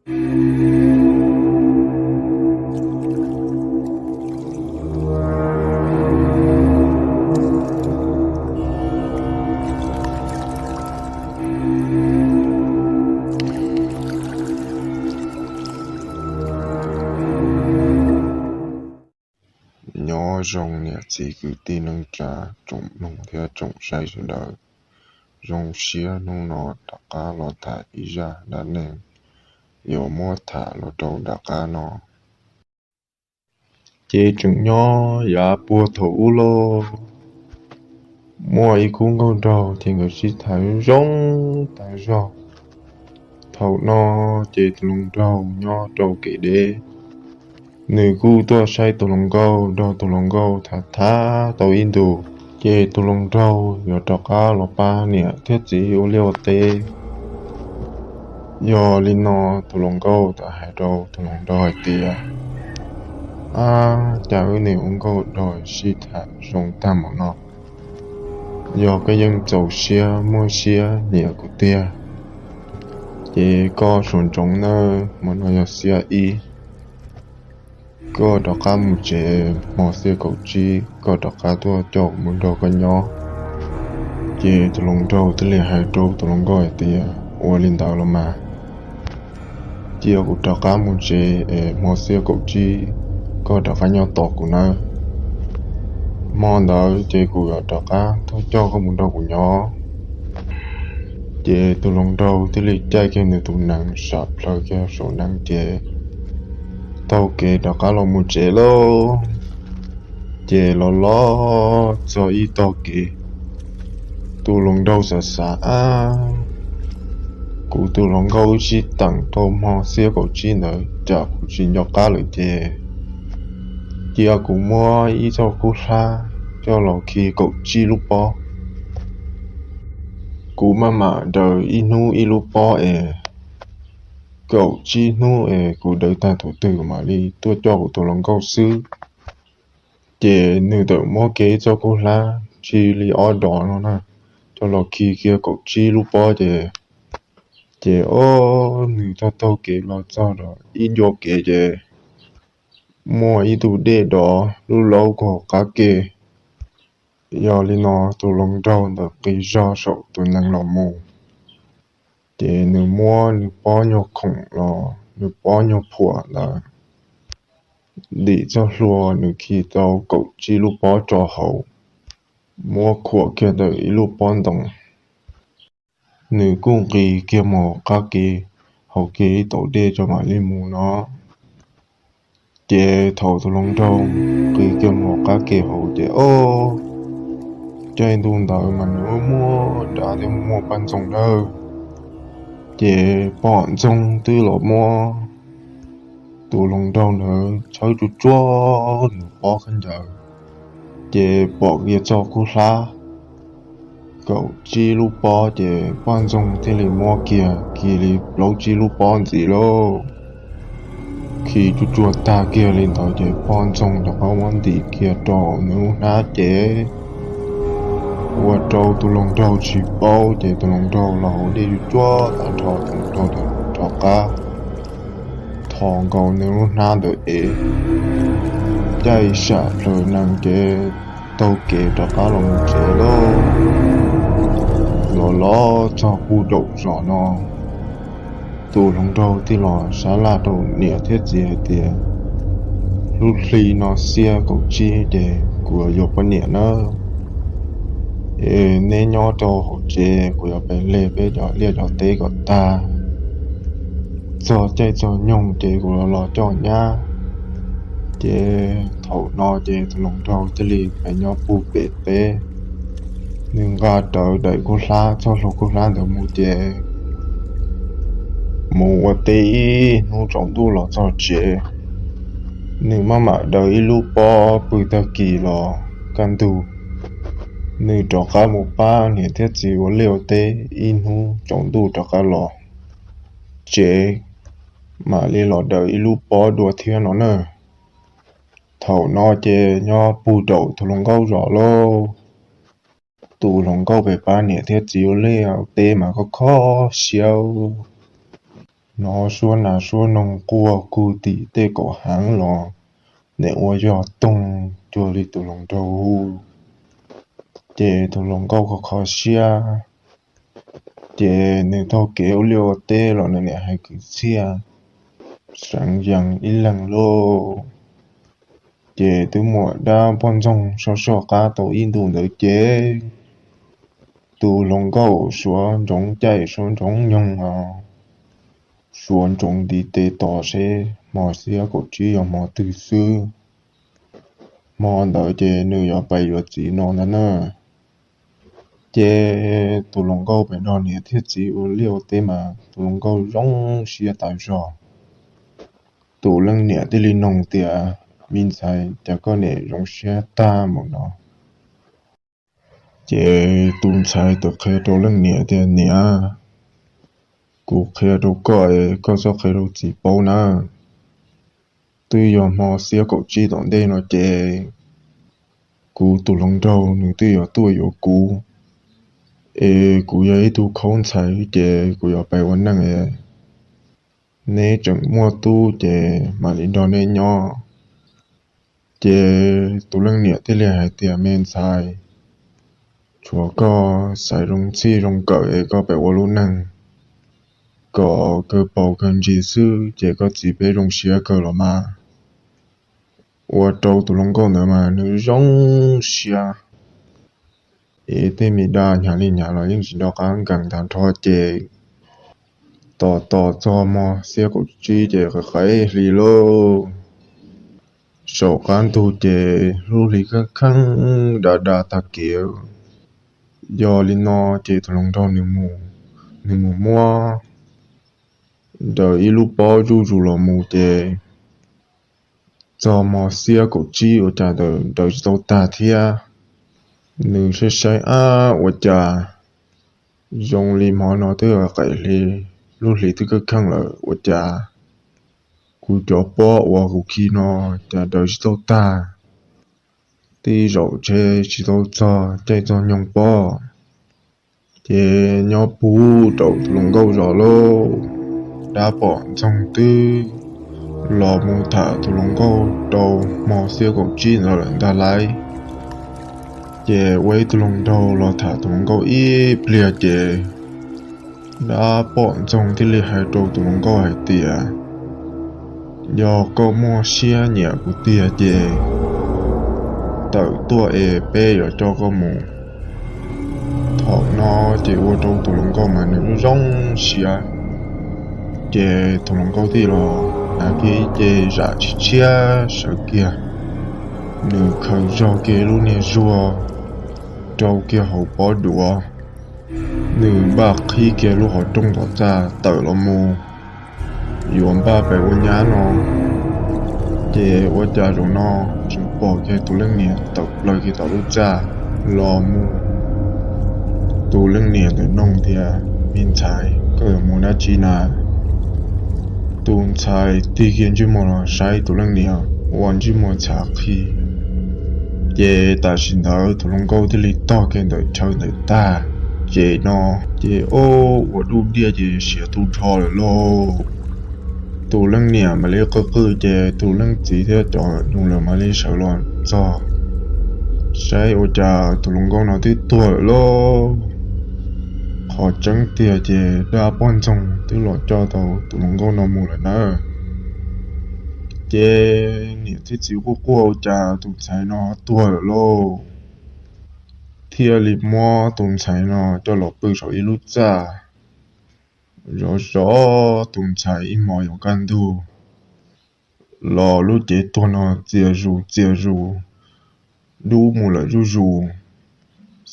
Nyob zoo niam txiv kwv tij neej tsa, tsoom mloog thiab tsoom saib sawv daws. Zoo siab hnub no rov qab los tham ib zaj dab neeg yuav muab tham los rau nram qab no. Ces tseem nyob yav puag thaum ub lauj, muaj ib khub nkauj nraug ces nkawd sib tham zoo tag zog. Thaum no ces tus hluas nraug nyob rau kev deb, nws kuj tuaj saib tus hluas nkauj, nrog tus hluas nkauj tham tham tau ib ntus, ces tus hluas nraug yuav rov qab los pab niam thiab txiv ua liaj ua teb. Yog li no tus hluas nkauj txawm hais rau tus hluas nraug hais tias, Ab, cas wb niam ua nkauj nraug sib tham zoo tag npaum no, yog koj yeej txaus siab muaj siab nyiam kuv tiag, ces koj suav ntsoov nawb, hmo no yog xiab ib, koj rov qab mus tsev, hmo xiab kaum tsib koj rov qab tuaj coj kuv mus nrog koj nyob. Ces tus hluas nraug thiaj li hais rau tus hluas nkauj hais tias, Ua li ntawd los mas, cia kuv rov qab mus tsev es hmo xiab kaum tsib koj rov qab nyob tos kuv nawb. Hmo ntawd ces kuv yuav rov qab tuaj coj koj mus nrog kuv nyob. Ces tus hluas nraug thiaj li caij kiag nws tus nees sam plaws kiag saum nees ces taug kev rov qab los mus tsev lauj. Ces los los txog ib tog kev, tus hluas nraug xav xav, Ab, kuv tus hluas nkauj wb sib teem tau hmo xiab kaum tsib ntawd cas kuv tsis nco qab lawm ces cia kuv muab ib txoj kub hlab coj los khi kaum tsib lub pob. Kuv maj mam daws ib hnub ib lub pob es kaum tsib hnub es kuv daws tag thaum twg mam li tuaj coj kuv tus hluas nkauj xwb. Ces nws txawm muab kiag ib txoj kub hlab tsis li ob dos no na, coj los khi kiag kaum tsib lub pob ces, ces o, nws taug taug kev los txog rau ib ncua kev ces muaj ib tug dej dov lub laub kaug qab ke. Yog li no tus hluas nraug ntawd qis zog saum tus nees los mus, ces nws muab nws pob nyuag khoom los nws pob nyuag phuam ntawd ntim txoj hlua, nws khi tau kaum tsib lub pob rau hauv, muab khuam kiag ntawm ib lub pob ntoo. Nws kuj nqis kiag mus qab ke, hauv kiag ib taus dej tso mam li mus no. Ces thaum tus hluas nraug nqis kiag mus qab ke hauv ces o, caij ntuj ntawd mas nws muaj dab thiab muaj poj ntxoog nawb. Ces poj ntxoog twb los muab tus hluas nraug ntawd tshawb tsuag tsuag nws pob khaub ncaws, ces pom kiag txoj kub hlab kaum tsib lub pob ces poj ntxoog thiaj li muab kiag kiag li plaub tsib lub pob ntxiv lauj. Khi tsuag tsuag tag kiag li ntawd ces poj ntxoog rov qab muab ntim kiag rau nws lub hnab ces ua rau tus hluas nraug tsis paub ces tus hluas nraug los hauv dej tsuag tsuag tag nrho, tus hluas nraug rov qab thos nkaus nws lub hnab ntawd es caij sam plaws nees ces taug kev rov qab los mus tsev lauj. Los los txog puag nraum zos no, tus hluas nraug thiaj los sab laj rau niam thiab txiv hais tias, Lub hli no xiab kaum tsib ces kuv yuav poj niam nawb, es neb nyob rau hauv tsev, kuv yuav pem hle peb cov liaj cov teb kom tag, txog caij txog nyoog ces kuv los los coj nyab. Ces thaum no ces tus hluas nraug thiaj li pem nyob puag pem teb, nws nqa rawv daim kub hlab, txoj hlua kub hlab ntawd mus ces mus ua teb ib hnub tsaus ntuj los txog tsev. Nws maj mam daws ib lub pob pw tag kis los kaj ntug, nws rov qab mus pab niam thiab txiv ua liaj ua teb ib hnub tsaus ntuj rov qab los tsev, mam li los daws ib lub pob dua thiab no na. Thaum no ces nyob puag nraum tus hluas nkauj zos lauj. Tus hluas nkauj pem pab niam thiab txiv ua liaj ua teb mas kho kho siab. Hnov suab nas suab noog quaj kug tim tej kaum heev los nim ua yog toog cuag li tus hluas nraug hu. Ces tus hluas nkauj kho kho siab, ces nws taug kev ua liaj ua teb los nws niam hais kwv txhiaj seev yees ib leeg lauj. Ces twb muaj dab poj ntxoog soj soj qab tau ib ntus ntawd ces tus hluas nkauj suav ntsoov caij suav ntsoov nyoog os, suav ntsoov ntiv tes tos seb hmo xiab kaum tsib yog hmo twg xwb. Hmo ntawd ces nws yuav pais yuav txiv no ntag na. Ces tus hluas nkauj pem nrog niam thiab txiv ua liaj ua teb mas tus hluas nkauj zoo siab tas zog. Tus leej niam thiaj li noog tias, Me ntxhais, cas koj niam zoo siab tag mus no? Ces tus ntxhais txawm qhia rau leej niam tias, Niam, kuv qhia rau koj es koj txhob qhia rau txiv paub na. Twb yog hmo xiab kaum tsib tom ntej no ces kuv tus hluas nraug nws twb yuav tuaj yuav kuv, es kuv yog ib tug khaub ntxhais ces kuv yuav pais ua neej es neb tseem muaj tub ces mam li nrog neb nyob. Ces tus leej niam thiaj li hais tias, Me ntxhais, tshuav koj xaiv zoo txhij zoo kawm es koj pem ua lub neej kom kawg paus kawg ntsis xwb ces koj txiv peb zoo siab kawg los mas. Ua rau tus hluas nkauj ntawd mas nws zoo siab. Es tej me dab hnyav li hnyav los yeej tsis nco qab nkees tag nrho ces tos tos txog hmo xiab kaum tsib ces qaim hli lauj. Saum qab ntug ces lub hli kheej kheej da da tag kev. Yog li no ces tus hluas nraug nws mus muab nraws ib lub pob zuj zus los mus ces txog hmo xiab kaum tsib ua cas nraws tsis tau tag thiab. Nws saib saib ab ua cas zoo li hmo no twb qaim hli, lub hli twb kheej kheej lawm ua cas kuv cov pob uas kuv khi no cas nraws tsis tau tag. Tib zaum tsheb tsis tau txog caij txog nyoog pob. Ces nyob puag rau tus hluas nkauj zos lauj, dab poj ntxoog twb los mus tham tus hluas nkauj rau hmo xiab kaum tsib ntawd lawm ntag lauj. Ces ua ib tug hluas nraug los tham tus hluas nkauj ib pliag ces dab poj ntxoog thiaj li hais rau tus hluas nkauj hais tias, Yog koj muaj siab nyiam kuv tiag ces tawm tuaj es peb yuav coj koj mus. Thaum no ces ua rau tus hluas nkauj mas nws zoo siab. Ces tus hluas nkauj thiaj los hnav kiag ib ce zam tshiab tshiab sawv kiag, nws khaws zog kiag lub niag zuag, rau kiag hauv pob duav, nws npaj qhib kiag lub qhov rooj tom txaj tawm los mus yuav npaj pem ua nyab no. Ces ua cas zaum no tseem pom kiag tus leej niam tawm plaws kiag tom lub txaj los mus. Tus leej niam ntawd nug tias, Me ntxhais, koj yuav mus dab tsi na? Tus ntxhais tig kiag ntsej muag los saib tus leej niam ua ntsej muag txhav qhi. Ces tam sim ntawd tus hluas nkauj thiaj li tog kiag ntawm chaw ntawm tag, ces no ces ua dub diaj ces siav tu nrho lawm lauj. Tus leej niam mam li qw qw ces tus leej txiv thiab cov nus lawv mam li sawv los txog, saib ua cas tus hluas nkauj no twb tuag lawm lauj. Qhov tseeb tiag ces dab poj ntxoog twb los coj tau tus hluas nkauj no mus lawm nawb. Ces niam thiab txiv quaj quaj ua cas tus ntxhais no tuag lawm lauj, thiaj li muab tus ntxhais no coj los pw saum ib lub txaj, zov zov tus ntxhais ib hmos yuav kaj ntug los lub cev tuag no txias zus txias zus, dub mus lawm zuj zus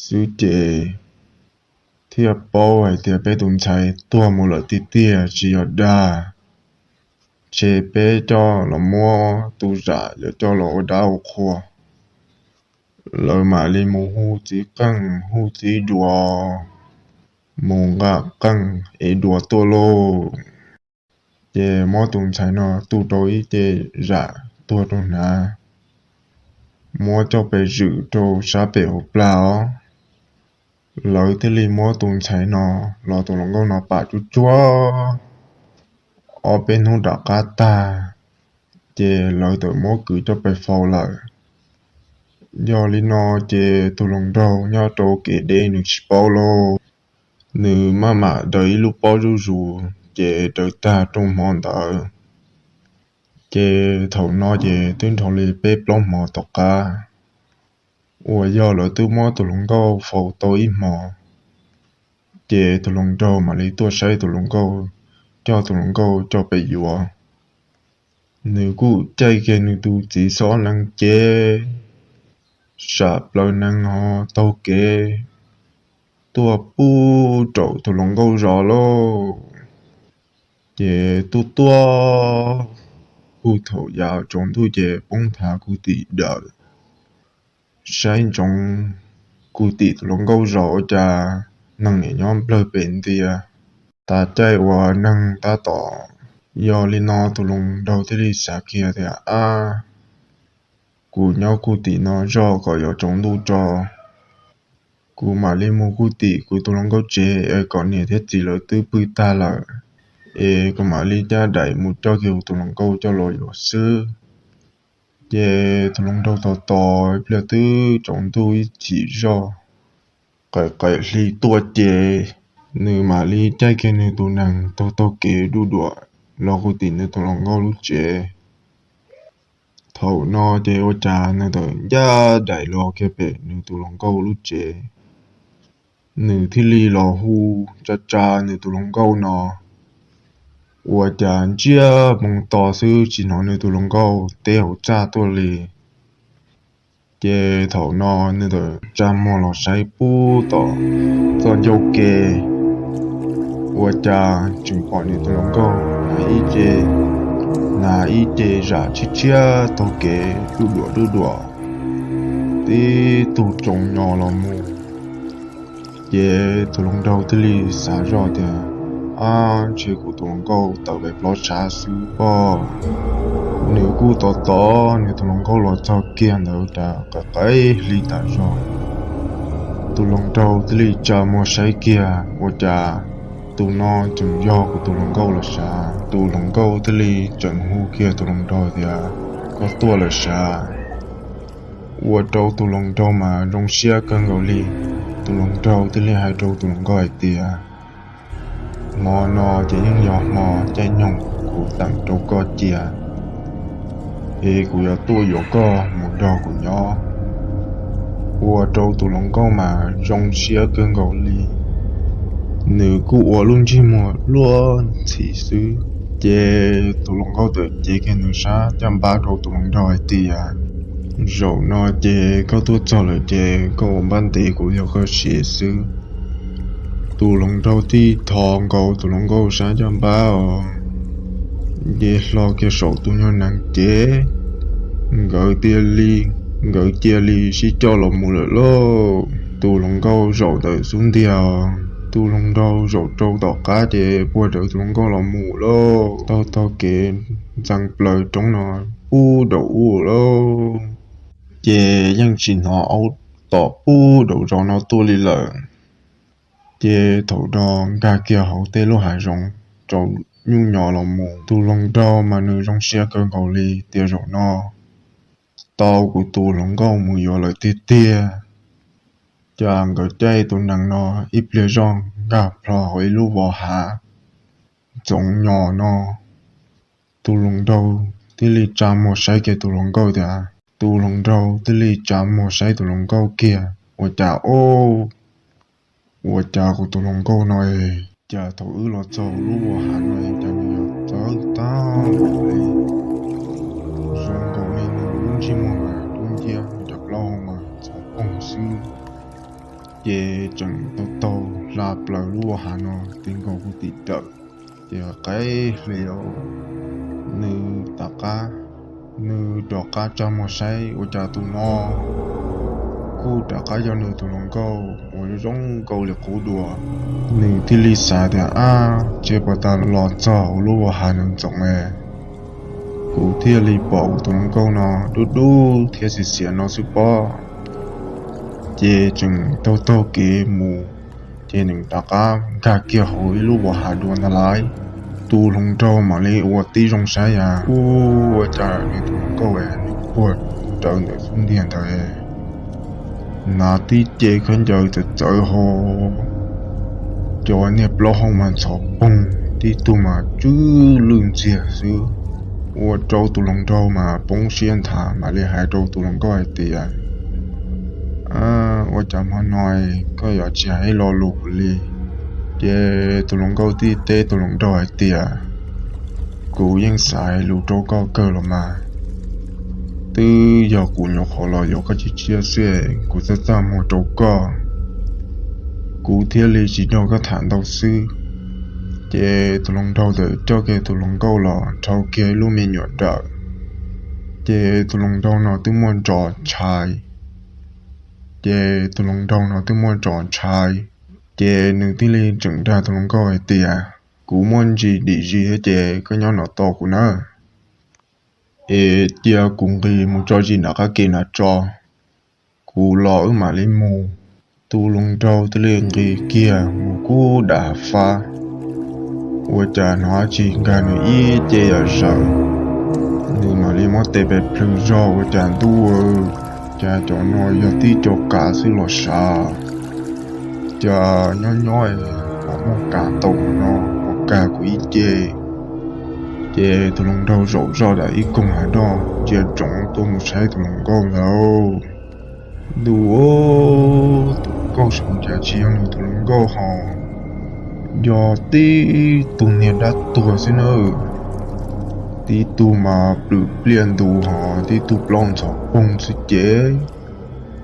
xwb ces thiaj paub hais tias peb tus ntxhais tuag mus lawm tiag tiag tsis yog dag. Ces peb coj los muab tus zam yuav coj los ua dab ua qhua. Lawv mam li mus hu txiv qeej hu txiv duas, mus nqa qeej es duas tuaj lauj. Ces muab tus ntxhais no tu rau ib ce zam tuag rau hnav, muab coj pes zwm rau sab pem hauv plag os. Lawv thiaj li muab tus ntxhais no los tus hluas nkauj no pam tsuag tsuag, Ob peb hnub rov qab tag, ces lawv txawm muab kwv coj pes faus lawm. Yog li no ces tus hluas nraug nyob rau kev deb nws tsis paub lauj, nws maj mam daws ib lub pob zuj zus ces daws tag rooj hmo ntawd. Ces thaum no ces twb nrho li peb plaub hmo tom qab uas yog lawv twb muab tus hluas nkauj faus tau ib hmos, ces tus hluas nraug mam li tuaj saib tus hluas nkauj, coj tus hluas nkauj coj pem yuav. Nws kuj caij kiag nws tus txiv xob nees cev, sam plaws nees ho taug kev tuaj pub rau tus hluas nkauj zos lauj. Ces tuaj tuaj, kuj thaum yav tsaus ntuj ces poob nthav kuj tim dawm, saib ntsoov kuj tim tus hluas nkauj zos ua cas neeg niam nyob nplawg pem ntias. Tas caij uas neeg tab tom, yog li no tus hluas nraug thiaj li xav kiag tias, ab, kuv nyob kuj tim no zoj kom yuav tsaus ntuj tso, kuv mam li mus kuj tim kuv tus hluas nkauj tsev es kom niam thiab txiv lawv twb pw tag lawm, es kuv mam li cab daim mus coj kiag kuv tus hluas nkauj coj los yuav xwb. Ces tus hluas nraug tos tos ib pliag twb tsaus ntuj ib chim zoj, qaim qaim hli tuaj ces nws mam li caij kiag nws tus nees taug taug kev duj duam los kuj tim nws tus hluas nkauj lub tsev. Thaum no ces ua cas nws txawm ncaj daim los kiag pem nws tus hluas nkauj lub tsev. Nws thiaj li los hu tsa tsa nws tus hluas nkauj no, ua cas ntsiag moo to xwb tsis hnov nws tus hluas nkauj teb hauv txaj tuaj li. Ces thaum no nws txawm tsa muag los saib pub tom txoj ncauj ke, ua cas tseem pom nws tus hluas nkauj hnav ib ce, hnav ib ce zam tshiab tshiab taug kev duj duam duj duam tib tug tsoos nyo los mus. Ces tus hluas nraug thiaj li xav zoj tias, ab, ntshe kuv tus hluas nkauj tawm pem plob tshav xwb pob. Nws kuj tos tos nws tus hluas nkauj los txog kiag ntawd cas qaim qaim hli tas zog. Tus hluas nraug thiaj li tsa muag saib kiag ua cas tus no tseem yog kuv tus hluas nkauj los sav. Tus hluas nkauj thiaj li tseem hu kiag tus hluas nraug tias, koj tuaj lawm sav. Ua rau tus hluas nraug mas zoo siab kawg nkaus li. Tus hluas nraug thiaj li hais rau tus hluas nkauj hais tias, hmo no ces yeej yog hmo caij nyoog kuv teem rau koj cia, es kuv yuav tuaj yuav koj mus nrog kuv nyob. Ua rau tus hluas nkauj mas zoo siab kawg nkaus li. Nws kuj ua lub ntsej muag luaj ntxhi xwb. Ces tus hluas nkauj txawm cev kiag nws sab caj npab rau tus hluas nraug hais tias, zaum no ces koj tuaj txog lawm ces koj ua npab ntev kuv yog koj siav xwb. Tus hluas nraug thiaj thov nkaus tus hluas nkauj sab caj npab os, nce hlo kiag saum tus nyuag nees cev, nkawd thiaj li, nkawd cia li sib coj los mus lawm lauj. Tus hluas nkauj zaum ntawm xub ntiag, tus hluas nraug zaum rau tom qab ces puag rawv tus hluas nkauj los mus lauj. Taug taug kev ntxeev plaws roob no pub daum ub lauj, ces yeej tsis hnov aub tom pub daum zos no tuaj li lawm. Ces thaum no nkag kiag hauv tej lub hav zoov rau nyuj nyo los mus, tus hluas nraug mas nws zoo siab kawg nkaus li tias zaum no tau kuv tus hluas nkauj mus yuav lawm tiag tiag. Ces nkawd caij tus nees no ib pliag zoj nkag plho hauv ib lub vos hav ntxoov nyo no. Tus hluas nraug thiaj li tsa muag saib kiag tus hluas nkauj tias, tus hluas nraug thiaj li tsa muag saib tus hluas nkauj kiag ua cas, o, ua cas kuv tus hluas nkauj no es cas thaum wb los txog lub vos hav no es cas nws yuav txawv tag npaum li. Zoo nkaus li nws lub ntsej muag mas dub nciab, nram plaub hau mas txhov poog xwb. Ces tseem taug taug hla plaws lub vos hav no ti nkaus kuv tim dawm, ces qaim hli os. Nws tom qab, nws rov qab tsa muag saib ua cas tus no kuj rov qab yog nws tus hluas nkauj uas zoo nkauj li qub dua. Nws thiaj li xav tias, ab, ntshe puag ta los txog hauv lub vos hav no ntxoov es kuv thiaj li pom kuv tus hluas nkauj no dub dub thiab xiav xiav no xwb pob. Ces tseem taug taug kev mus, ces nws rov qab nkag kiag hauv ib lub vos hav dua ntag lauj. Tus hluas nraug mam li ua tib zoo saib, ua cas nws tus hluas nkauj nws puag rawv ntawm xub ntiag ntawd, hnav tib ce khaub ncaws txawv txawv ho, cov niag plaub hau mas ntxhov poog, tib tug mas tsw lwj ntxiag xwb. Ua rau tus hluas nraug mas poob siab nthav, mam li hais rau tus hluas nkauj hais tias, Ua cas hmo no koj yuav tsis hais lo lus kuv li? Ces tus hluas nkauj thiaj teb tus hluas nraug hais tias, Kuv yeej xav hais lus rau koj kawg los mas, twb yog kuv nyuam qhuav los yuav koj tshiab tshiab xwb, kuv txaj txaj muag rau koj, kuv thiaj li tsis nrog koj tham ntau xwb. Ces tus hluas nraug ntawd coj kiag tus hluas nkauj los dhau kiag ib lub me nyuam dawm, ces tus hluas nraug no twb muaj ntsos ntshai. Ces tus hluas nraug no twb muaj ntsos ntshai, ces nws thiaj li tseem dag tus hluas nkauj hais tias, Kuv muaj ntsis dim zis thiab ces koj nyob no tos kuv nawb, es cia kuv nqis mus tso zis nram qab ke nram tso, kuv los wb mam li mus. Tus hluas nraug thiaj li nqis kiag mus kub dav hav fab, ua cas hnov dab tsi nkag nws ib ce yam zawv, nws mam li muab tes pes plhws zog ua cas ntuj, cas cov no yog tib co kav xwb los sav, cas nyob nyob es muaj kav tau no uas kag kuv ib ce. Ces tus hluas nraug zaum zoj dam ib koog hav doj ntsia ntsoov tuaj mus saib tus hluas nkauj ntawd. Ntuj, tus hluas nkauj saum cas tsis yog nws tus hluas nkauj ho, yog tib tug niag dab tuag xwb nawb. Tib tug mas plwm pliaj ntus ho, tib tug plaub ntxhov poog xwb ces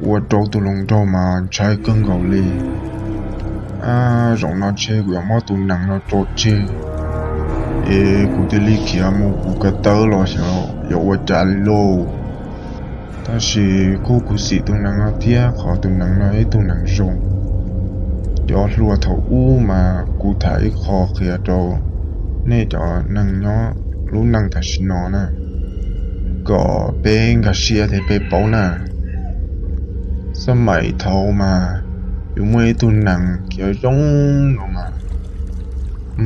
ua rau tus hluas nraug mas ntshai kawg nkaus li. Zaum no ntshe kuv yuav muab tus nees no tso tseg, es kuv thiaj li khiav mus kuv ko taw los xyov yuav ua cas li lauj. Tab sis kuj khuv xim tus nees no thiab qhov tus nees no ib tug nees zoo. Cov hluas thaum ub mas kuv tham ib qho qhia rau nej cov neeg nyob lub neej tam sim no na, kom peb nkag siab thiab peb paub na. Xab maim thaud mas yus muaj ib tug nees khiav zoo no mas,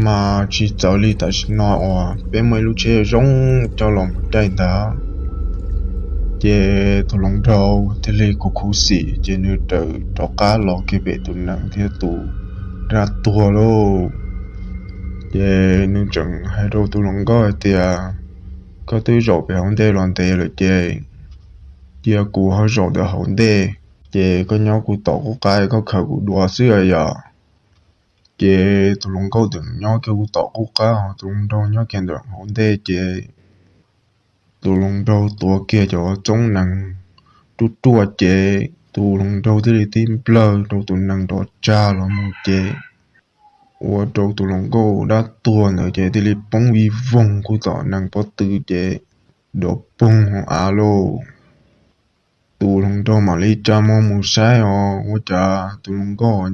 mas tsis txawv li tam sim no uas peb muaj ib lub tsheb zoo coj los mus caij ntag. Ces tus hluas nraug thiaj li khuv khuv xim ces nws tawm rov qab los kiag pem tus nees thiab tus dab tuag lauj. Ces nws tseem hais rau tus hluas nkauj hais tias, Koj twb zaum pem hauv ntej los ntev lawm ces cia kuv ho zaum ntawm hauv ntej, ces koj nyob kuv tom qub qab koj khaws kuv dua xwb yom. Ces tus hluas nkauj tseem nyob kiag kuv tom qub qab ho tus hluas nraug nyob kiag ntawm hauv ntej ces tus hluas nraug tuav kiag cov txoob nees ruaj ruaj ces tus hluas nraug thiaj li tib nplawg rau tus nees nrov tsag los mus ces ua rau tus hluas nkauj dab tuag ntawd ces thiaj li poob vij voog kuv tom nees pob tw ces dov poog hauv av lauj. Tus hluas nraug mam li tsa muag mus saib os ua cas tus hluas nkauj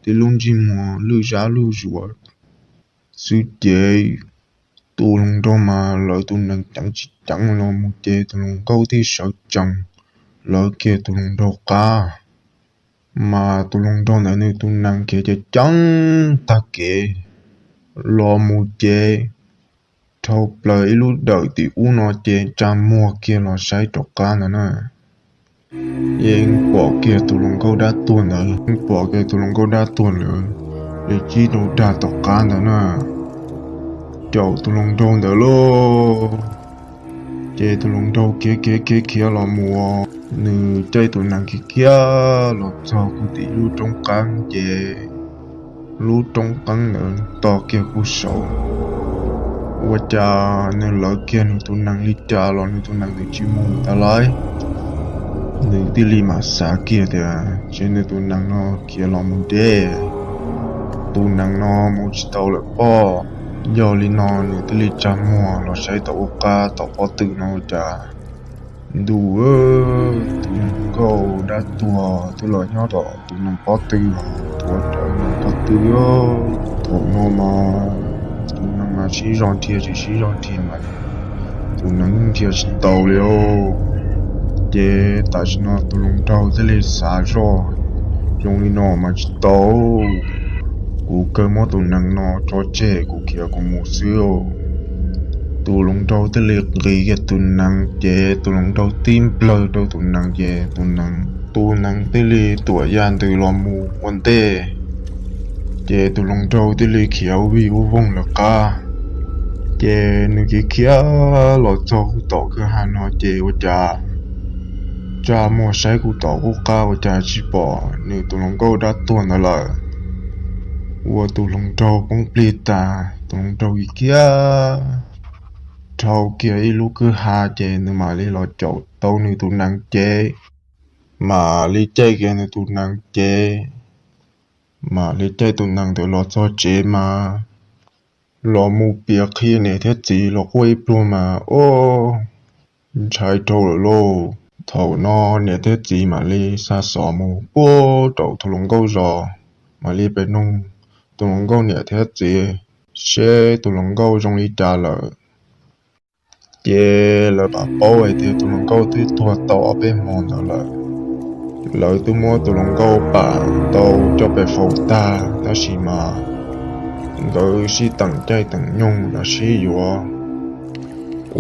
tib lub ntsej muag lwj zab lwj zuav xwb ces tus hluas nraug mas lawv tus nees ceev tsis ceev los mus ces tus hluas nkauj thiaj sawv tsees lawv kiag tus hluas nraug qab. Mas tus hluas nraug ntawd nws tus nees khiav ceev ceev tag kev los mus ces dhau plaws ib lub dawm tim ub no ces tsa muag kiag los saib rov qab ntawd na. Yeej pom kiag tus hluas nkauj dab tuag ntawd, yeej pom kiag tus hluas nkauj dab tuag ntawd, es tsib rau dag tom qab ntawd na, caum tus hluas nraug ntawd lauj. Ces tus hluas nraug khiav khiav khiav khiav los mus, nws caij tus nees khiav khiav los txog kuv tim lub roob qeeb ces lub roob qeeb ntawd to kiag kuv saud. Ua cas nws lawv kiag nws tus nees li cas los nws tus nees ntawd tsis mus tau lauj. Nws thiaj li mam xav kiag tias ntshe nws tus nees no khiav los mus deb, tus nees no mus tsis tau lawm pob. Yog li no nws thiaj li tsa muag los saib tom ub qab tom pob tw no ua cas ntuj, tus hluas nkauj dab tuag twb los nyob tom tus nees pob tw, tuav rawv nees pob tw. Thaum no mas tus nees mas sib zog nrhiav tsis sib zog nrhiav mas tus nees nrhiav tsis tau li os. Ces tam sim no tus hluas nraug thiaj li xav zoj, zoo li no mas tsis tau, kuv kawg muab tus nees no tso tseg kuv khiav kuv mus xwb. Tus hluas nraug thiaj li nqis kiag tus nees ces tus hluas nraug tib nplawg rau tus nees ces tus nees, tus nees thiaj li tuam ya ntws los mus ua ntej. Ces tus hluas nraug thiaj li khiav ua vij ua voog lawv qab. Ces nws khiav khiav los txog tom kwj ha no ces ua cas tsa muag saib kuj tom kuj qab ua cas tsis pom nws tus hluas nkauj dab tuag ntawd lawm. Ua tus hluas nraug poob plig tas, tus hluas nraug khiav khiav dhau kiag ib lub kwj ha ces nws mam li los caum tau nws tus nees cev, mam li caij kiag nws tus nees cev, mam li caij tus nees ntawd los txog tsev mas los mus piav qhia niam thiab txiv los quaj ib pluag mas ua ntshai rau lawm lauj. Thaum no niam thiab txiv mam li xa xov mus puag rau tus hluas nkauj zos, mam li pem nug tus hluas nkauj niam thiab txiv seb tus hluas nkauj zoo li cas lawm. Ces lawv mam paub hais tias tus hluas nkauj twb tuag tau ob peb hmo ntawd lawm. Lawv twb muab tus hluas nkauj pam tau coj pem faus tag, tab sis mas nkawd sib teem caij teem nyoog los sib yuav,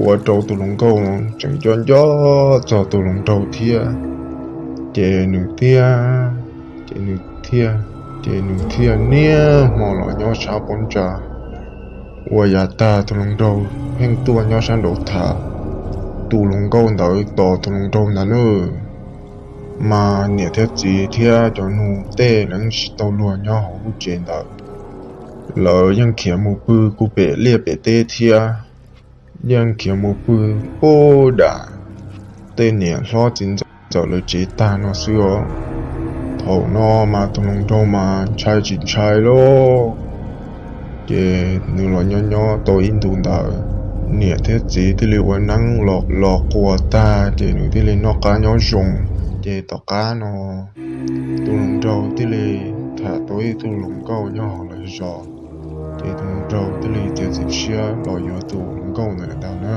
ua rau tus hluas nkauj tseem nco nco txog tus hluas nraug thiab. Ces nws thiaj, ces nws thiaj, ces nws thiaj niaj hmo los nyob sab pob ntsa. Ua yav tag tus hluas nraug pheej tuaj nyob sab nraud tham tus hluas nkauj ntawd tos tus hluas nraug ntag nawb. Mas niam thiab txiv thiab cov nus tej lawv yeej tsis tau luag nyob hauv lub tsev ntawd. Lawv yeej khiav mus pw kuj pem liaj pem teb thiab, yeej khiav mus pw puag nram tej niam hlob txiv ntxawm lawv tsev tag no xwb os. Thaum no mas tus hluas nraug mas ntshai tsis ntshai lauj. Ces nws los nyob nyob tau ib ntus ntawd, niam thiab txiv thiaj li ua neeb los los quas tag ces nws thiaj li noj qab nyob zoo. Ces tom qab no tus hluas nraug thiaj li tham tau ib tug hluas nkauj nyob hauv lawv zos, ces tus hluas nraug thiaj li txiav txim siab los yuav tus hluas nkauj ntawd lawm ntag na.